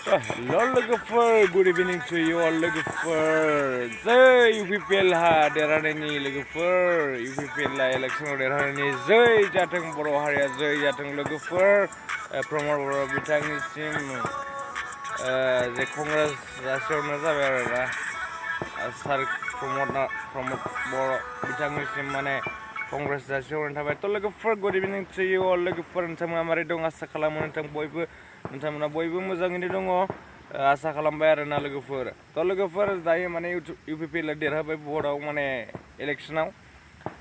Hello लोगोफोर, good evening to you all लोगोफोर. जै UPPL हा देरहानायनि लोगोफोर, UPPL आ इलेक्सनाव देरहानायनि जै जाथों बर' हारिया जै जाथों लोगोफोर. प्रमद बर' बिथांनिसिम जे कंग्रेस जासिहरनाय जाबाय आरोना. सार प्रमद बर' बिथांनिसिम माने कंग्रेस जासिहरनाय थाबाय. थ' लोगोफोर गुड इभिनिं टु इउ अल लोगोफोर. नोंथांमोना मारै दं आसा खालामो नोंथांमोना बयबो मोजाङैनो दङ आसा खालामबाय आरोना लोगोफोर. थ' लोगोफोर दायो माने UPPL आ देरहाबाय भटआव माने इलेक्सनाव.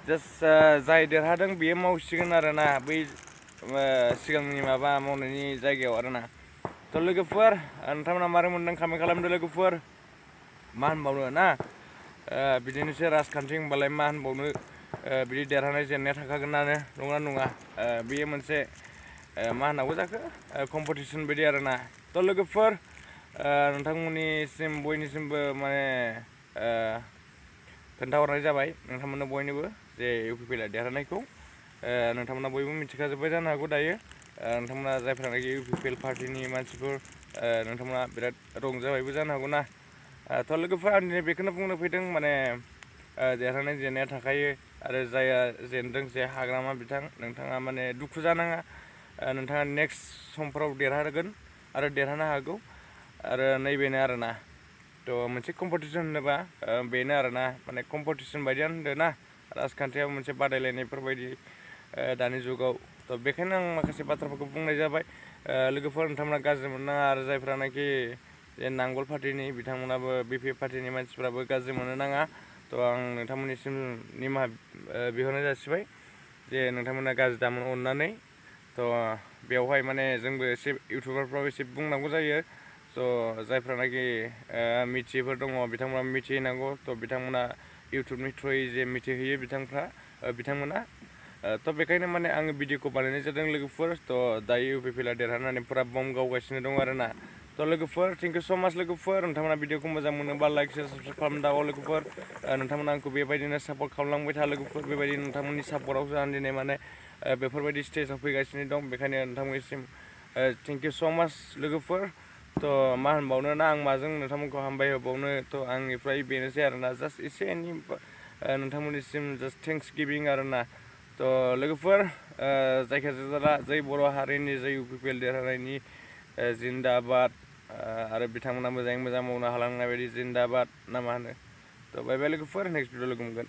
जास्ट जाय देरहादों बियो मावसिगोन आरोना बै सिगांनि माबा मावनायनि जायगायाव आरोना. थ' लोगोफोर नोंथांमोना मारै मोनदों कमेन्ट खालामदो लोगोफोर. मा होनबावनो ना बिदिनोसै राजखान्थि होनबालाय मा होनबावनो बिदि देरहानाय जेननाया थाखागोनानो नंगौना नङा बेयो मोनसे मा होननांगौ जाखो कम्पिटिसन बायदि आरोना. थ' लोगोफोर नोंथांमोननिसिम बयनिसिमबो माने खोन्थाहरनाय जाबाय नोंथांमोननो बयनोबो जे UPPL आ देरहानायखौ नोंथांमोना बयबो मिथिखाजोब्बाय जानो हागौ दायो. नोंथांमोना जायफ्रानाखि UPPL पार्टिनि मानसिफोर नोंथांमोना बिराद रंजाबायबो जानो हागौ ना. थ' लोगोफोर आं दिनै बेखौनो बुंनो फैदों माने देरहानाय जेननाया थाखायो आरो जायहा जेनदों जे हाग्रामा बिथां नोंथाङा माने दुखु जानाङा. नोंथाङा नेक्स्ट समफोराव देरहागोन आरो देरहानो हागौ आरो नैबेनो आरोना. थ' मोनसे कम्पिटिसन होनोबा बेनो आरोना माने कम्पिटिसन बायदियानो होनदो ना राजखान्थियाव मोनसे बादायलायनायफोरबायदि दानि जुगाव. थ' बेखायनो आं माखासे बाथ्राफोरखौ बुंनाय जाबाय. लोगोफोर नोंथांमोना गाज्रि मोननाङा आरो जायफ्रानाखि जे नांगोल पार्टिनि बिथांमोनाबो BP पार्टिनि मानसिफ्राबो गाज्रि मोननो नाङा. थ' आं नोंथांमोननिसिम निमाहा बिहरनाय जासिबाय जे नोंथांमोना गाज्रि दामोन अननानै. थ' बेवहाय माने जोंबो एसे इउटुबारफ्राव एसे बुंनांगौ जायो. स' जायफ्रानाखि मिथियैफोर दङ बिथांमोना मिथिहोनांगौ. थ' बिथांमोना इउटुबनि थ्रुयै जे मिथिहोयो बिथांमोना थ' बेखायनो माने आङो भिडिअखौ बानायनाय जादों लोगोफोर. थ' दायो UPPL आ देरहानानै फुरा बम गावगासिनो दं आरोना. थ' लोगोफोर थेंक इउ स' माच लोगोफोर. नोंथांमोना भिडिअखौ मोजां मोनोबा लाइक शेयार साबसक्राइब खालामदाव लोगोफोर. नोंथांमोना आंखौ बेबायदिनो सापर्ट खालामलांबाय था लोगोफोर. बेबायदि नोंथांमोननि सापर्टआवसो आं दिनै माने बेफोरबायदि स्टेजाव फैगासिनो दं. बेखायनो नोंथांमोननिसिम थेंक इउ स' माच लोगोफोर. थ' मा होनबावनो ना आं माजों नोंथांमोनखौ हामबाय होबावनो. थ' आंनिफ्राय बेनोसै आरोना जास्ट एसे एनै नोंथांमोननिसिम जास्ट थेंक्स गिभिं आरोना. थ' लोगोफोर जायखिजाया जै बर' हारिनि जै UPPL देरहानायनि जिन्दाबाद आरो बिथांमोना मोजाङै मोजां मावनो हालांनाय बायदि जिन्दाबाद ना मा होनो. थ' बाय बाय लोगोफोर नेक्स्ट भिडिअ लोगो मोनगोन.